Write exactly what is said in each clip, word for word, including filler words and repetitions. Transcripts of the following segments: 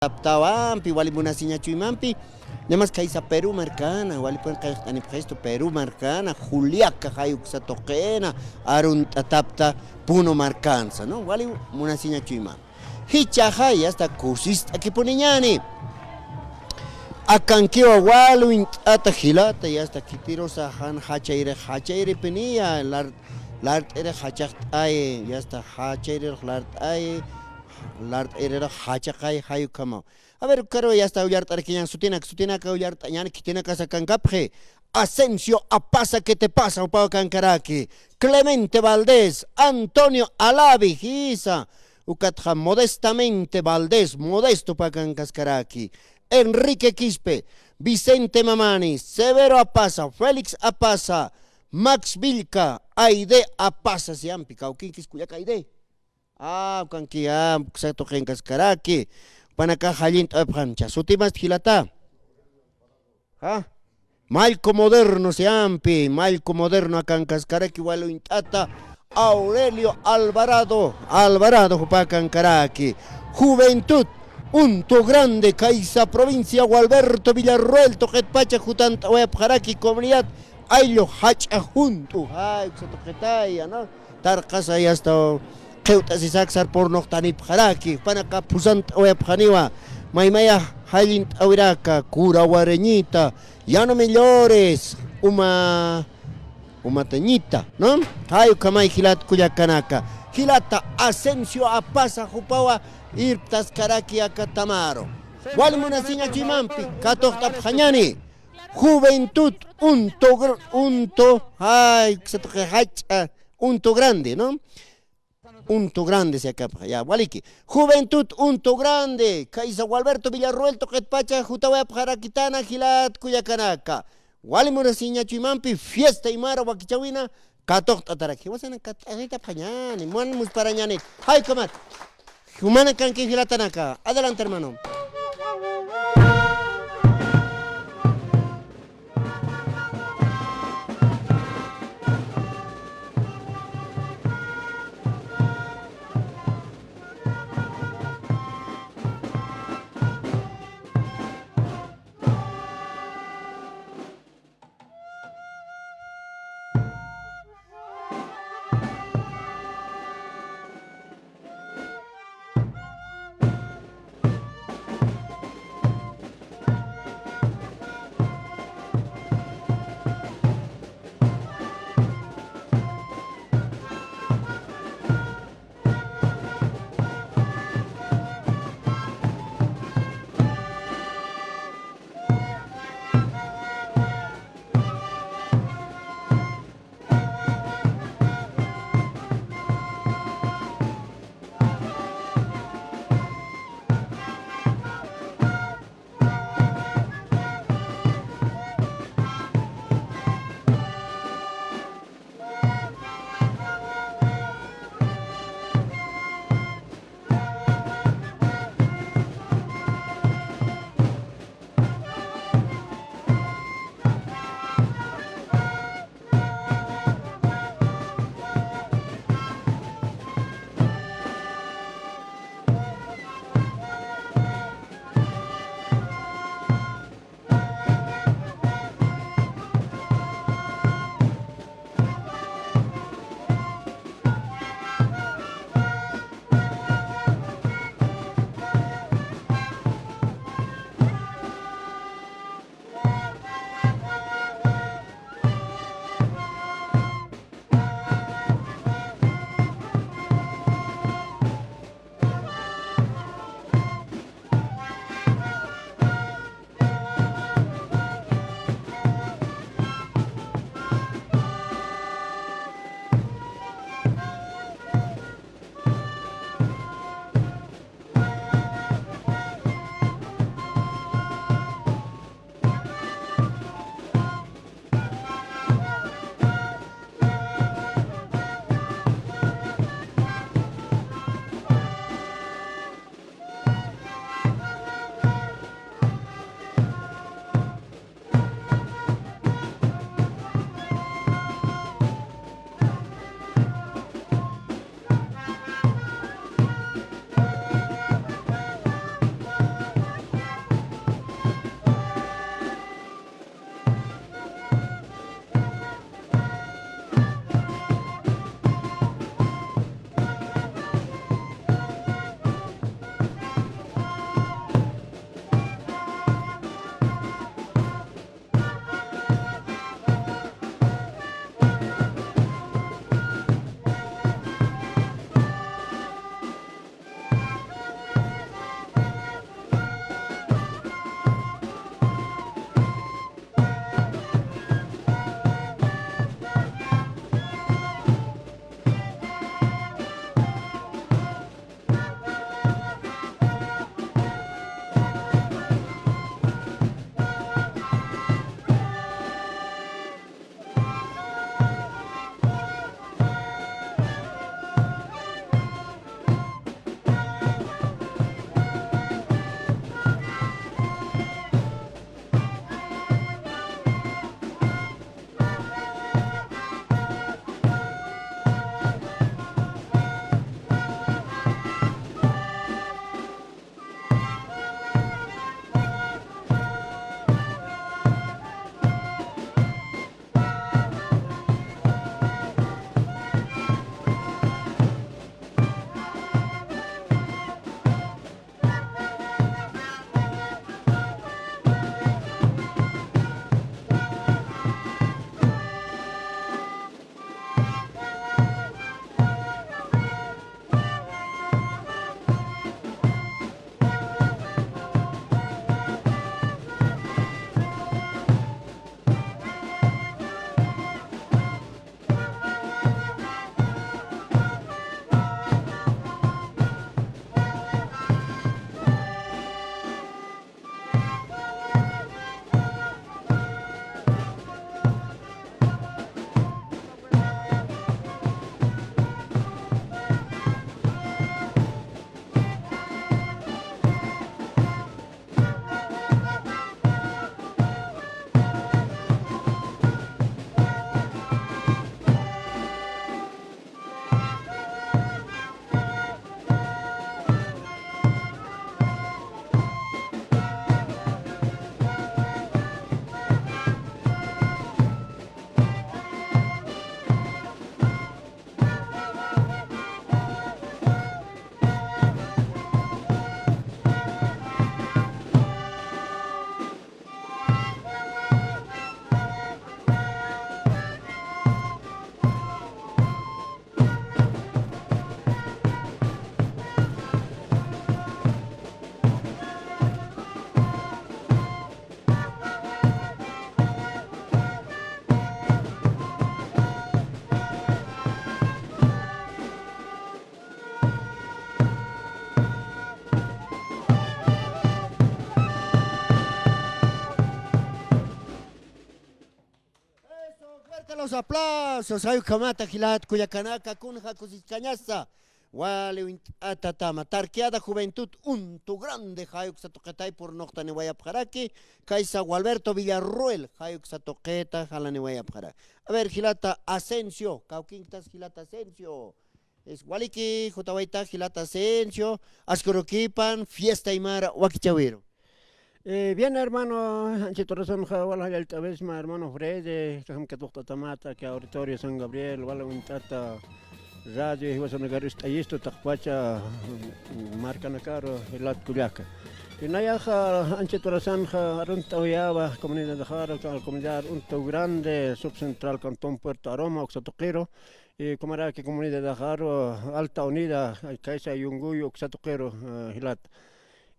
Taptawampi, wali munasiñachuymampi, namas khaysa Perú markana, wali pun qillqt'anipxistu Perú markana, Juliaca jay uksa tuqina, arunt'atapta Puno markansa, ¿no? Wali munasiñachuymampi. Jichhaxa, yasta kusist'akipuniñani. Akankiwa wali uñt'ata jilata, yasta khitirusa jan jachayrix jachayripiniya, lar-, lart'irix jachaxt'ay, yasta jachayrirux lart'ay, lart'ayrirux jachaqay, jay ukhamaw. A ver, ukaru yasta ullart'arakiñan sutinak, sutinaka ullart'añani, khitinakasa akankapxi. Asensio Apaza, ¿qué te pasa? Jupawa akankaraki. Clemente Valdés, Antonio Alavi, jisa. Ukatxa Modestamente Valdés, Modesto jupa akankaskaraki. Enrique Quispe, Vicente Mamani, Severo Apaza, Félix Apaza, Max Vilca, Aide Apaza, siyampi, kawkinkis kullaka Aide. Ah, ukanki, ah, uksa tuqinkaskaraki. Jupanaka jallint'awayapxancha. Sutimasti jilata. ¿Ah? Mallku Moderno siyampi, Mallku Moderno akankaskaraki wali uñt'ata. Aurelio Alvarado, Alvarado jupa akankaraki. Juventud, Unto Grande, khaysa provincia Gualberto Villarroel tuqitpacha jutant'awayapxaraki comunidad ayllu jach'a junt'u. Ay, uksa tuqitaya, ¿no? Tarqasa yasta qhiwt'asisaksa purnuqtanipxaraki, jupanaka phusant'awayapxaniwa, maymaya jallint'awiraka, Cura Wareñita, Llano Millores, Uma, Umatañita, ¿no? Jay ukhamay jilat kullakanaka, jilata Asensio Apaza jupawa irptaskaraki aka Tamaru. Wali munasiñachuymampi, katuqt'apxañani, Juventud Unto Gr-, Unto, ay, uksa tuqi jach'a, Unto Grande, ¿no? Unto Grande siyakapxa, ya, waliki. Juventud Unto Grande, khaysa Gualberto Villarroel tuqitpacha jutawayapxarakitana jilat kullakanaka. Wali munasiñachuymampi, fiesta aymara wakichäwina katuqt'ataraki. Jiwasana kat'asitapxañani, man musparañani. Jay ukhamat. Jumanakankix jilatanaka. Adelante, hermano. Aplausos, jay ukhamata jilat kullakanaka, kunja kusiskañasa. Wali uñt'ata tama, Tarquiada Juventud Unto Grande, jay uksa tuqitay purnuqtaniwayapxaraki, kaysa Gualberto Villarroel, jay uksa tuqita jalaniwayapxaraki. A ver, jilata Asensio, kawkinktas jilata Asensio. Es waliki, jutawayta jilata Asensio, askurukipan, Fiesta Aymara wakichäwiru. Eh, bien, hermano, anchit urasanxa, wal jallallt'äwisma, hermano Freddy, katuqt'atamata, que auditorio San Gabriel, wal uñt'ata radio, jiwasanakaru ist'ayistu, taqpacha, mm, markanakaru, jilat kullaka. Y nayaxa, anchit urasanxa, arunt'awiyawa, comunidadaxaru, comunidad Unto Grande, subcentral, cantón Puerto Aroma, uksa tuqiru, y ukhamaraki comunidadaxaru, Alta Unida, kaysa Yunguyu, uksa tuqiru, eh, jilat.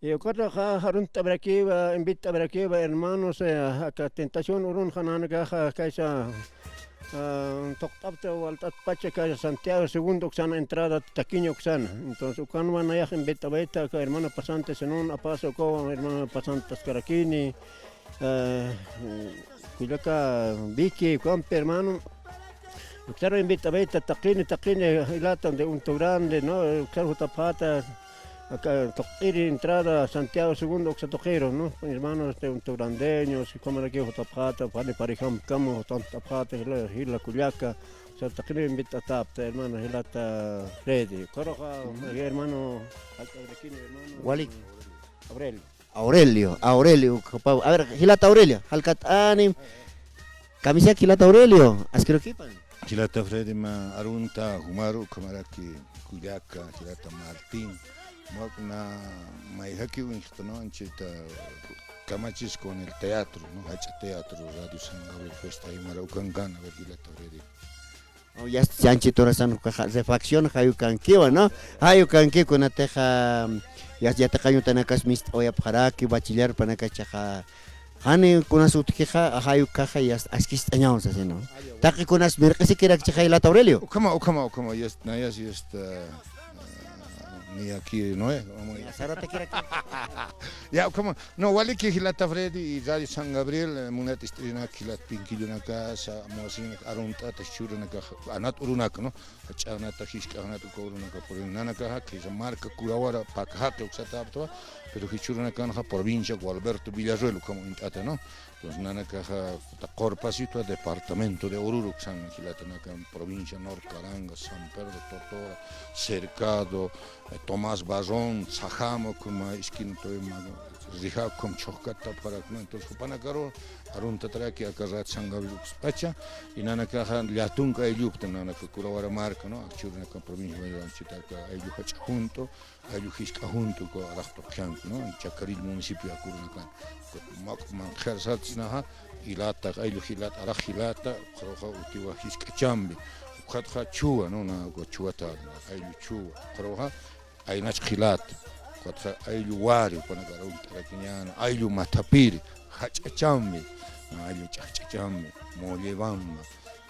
Y ukataxa arunt'awirakiwa, invit'awirakiwa, hermanos, eh, aka Tentación urunxa nanakaxa kaysa, ah, tuqt'apta walt'atpacha kaysa Santiago Segundo uksana entrada Taquiño uksana. Entonces, ukanwa nayax invit'awayta aka hermana pasante, si no, apasa ukawa hermana pasante askarakini, eh, kullaka Vicky, ukampi hermano. Uksaru invit'awayta taqini, taqini, jilata de Unto Grande, ¿no? Uksaru jutapxäta, aka tuqt'iri entrada Santiago Segundo uksa tuqiru, ¿no? Hermanos de Unto Grandeños, ukhamarakiw jutapxäta, pani parijamkama jutapxäta, jila, jila kullaka, uksaru taqini invit'atäpta, hermano, jilata Freddy. Ukaruxa, hermano, jallt'awirakini, hermano. Walik. Aurelio. Aurelio, Aurelio, ukhapaw. A ver, jilata Aurelio, jalkat'anim. Kamisaki jilata Aurelio, askirukipan. Jilata Freddy, mä arunta, jumaru, ukhamaraki kullaka, jilata Martín. Mä, mayjaki uñjta, ¿no? Anchita kamachis con el teatro, ¿no? Jach'a teatro, Radio San Gabriel, Fiesta Aymara, ukankan, a ver, jilata Freddy. Oh, ya, anchit urasan ukaxa refacción jay ukankiwa, ¿no? Jay ukankiwa kunatixa, ya, yatiqañ utanakas mist'awayapxaraki, bachillarpanakachaxa, jani kunas utjixa, jay ukaxa, ya, askist'añaw sasi, ¿no? Taqi kunas mirq'isikirakchixa, jilata Aurelio. Ukhama, ukhama, ukhama, ya, nayas, ya, ni aquí, ¿no? Ya, saratakirak. Ya, ukhama, no, waliki jilata Freddy y Radio San Gabriel, eh, munat ist'irinak jilat pinkillunaka, sa, muwasinak arunt'ata jichhürunaka, anat urunaka, ¿no? Jach'anata, jisk'anata, uka urunaka, por ejemplo, nanakaxa, kisa marka Kurawara, Pakajaqi, uksatäptwa, pero jichhürunakanxa provincia Gualberto Villarroel, ukham uñt'ata, ¿no? Entonces, nanakaxa, ta Qorpasitwa, departamento de Oruro, uksan, jilatanaka, provincia Norte Caranga, San Pedro, Totora, Cercado, eh, Tomás Barrón, Sajama, ukhama, esquina, Toyma, Rija, ukham chhujkatapxarakna. Entonces, jupanakaru aruntataraki aka Radio San Gabriel ukspacha, y nanakaxa llatunk ayllupta, nanaka Kurawara marka, ¿no? Jichhürunaka provincia, anchita aka ayllu jach'a junt'u, ayllu jisk'a junt'u, uka araqt'uqllanku, ¿no? Chacarilla municipio akurnakan. Mak, manqhar sartsnaxa, jilata, ayllu jilata, araq jilata, ukaruxa utiwa jisk'achambi. Ukatxa chhuwa, ¿no? Na, uka chhuwata, ayllu chhuwa. Ukaruxa, aynach jilata, ukatxa ayllu wari, jupanakar uñt'arakiñäna, ayllu mathapiri, jach'achambi, ayllu ch'ajch'achambi, mollebamba.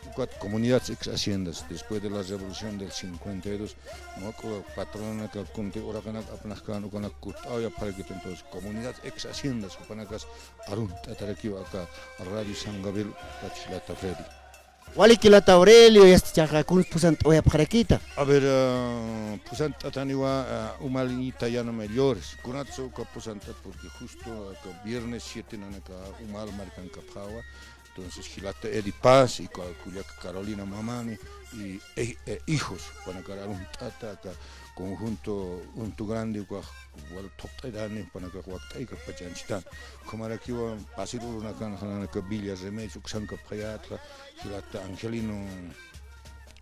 Ukat comunidades ex haciendas, después de la revolución del cincuenta y dos, mä patronanaka kunti uraqanak apnaqkän ukanak kut'awayapxarakit, entonces comunidades ex haciendas, jupanakas arunt'atarakiwa aka Radio San Gabriel, ukat jilata Freddy. Waliki jilata Aurelio, yasta jichhaxa kuns phusant'awayapxarakita. A ver, ah, phusant'ataniwa, ah, umalïta Yana Mellores. Kunatsa uka phusant'at, porque justo aka viernes siete nanaka umal markankapxäwa. Entonces, jilata Edi Paz y ku-, kullaka Carolina Mamani y, e, e, hijos, jupanakar arunt'ata aka conjunto Unto Grande, ukax wal thuqt'irani, jupanakax wakt'aykapxpacha anchitan. Ukhamarakiwa pasir urunakanxa nanaka Villa Remedio uksankapxayätxa, jilata Angelino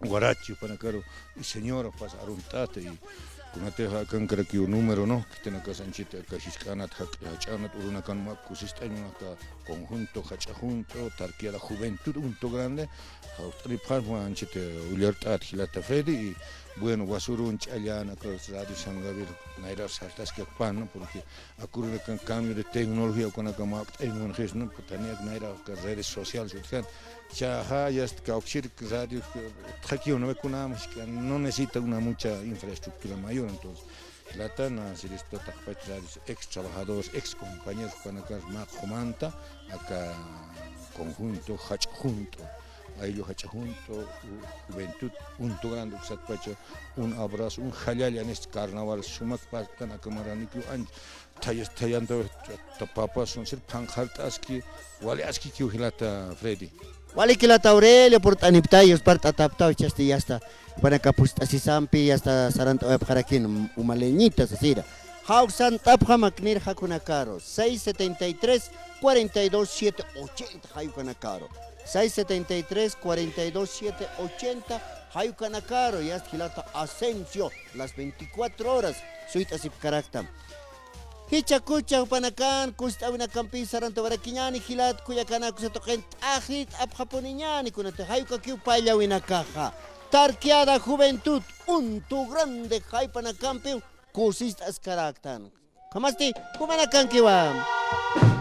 Guarachi, jupanakaru, y señora, pues, arunt'ata, y kunatixa akankarakiw número, ¿no? Khitinakas anchita aka jisk'anat, jach'anat urunakan mä kusist'añ, aka conjunto, jach'a junt'u, Tarquiada Juventud Unto Grande, jawt'aripxan, anchita ullart'at jilata Freddy, y, bueno, wasürün ch'allan, aka Radio San Gabriel, nayrar sartaskakpan, ¿no? Porque aka urunakan cambio de tecnología, ukanaka mä wakt'añ munxis, ¿no? Pues, taniyak nayra aka redes sociales utjan. Chaxa, ya está, kawkchirik radio, utjakiw, ¿no ve? Kunjämas, no necesita una mucha infraestructura mayor, entonces, jilata, na, sirista taqpach radio, ex trabajadores, ex compañeros, jupanakar mä qumanta, aka conjunto, jach'a junt'u. Ayllu jach'a junt'u, u-, juventud, un tugrand uksatpacha, un abrazo, un jallalla en este carnaval, sumak partan aka maraniki, anch, thayas, thayanta, ta papas, son ser phanqhart'aski, wali askikiw jilata Freddy. Wali jilata Aurelio, purt'aniptayi, uspart'ataptaw, chasti yasta, jupanaka pust'asisampi, yasta sarant'awayapxarakin, uma leñita sasira. Jawsant'apxam aknir jakunakaru, seis setenta y tres, cuarenta y dos, siete ochenta jayukanakaru. Seis setenta y tres, cuarenta y dos, siete ochenta jayukanakaru, yast jilata Asensio, las veinticuatro horas suyt'asipkaraktam. Jichha kuchha jupanakan, kust'awinakampi sarantawarakiñäni, jilat kullakanak, usa tuqin t'axit'apxapuniñäni, kunati jayukakiw payllawinakaxa. Tarqueada Juventud, Untu Grande, jayupanakampiw kusist'askaraktan. Ukhamasti, jumanakankiwa.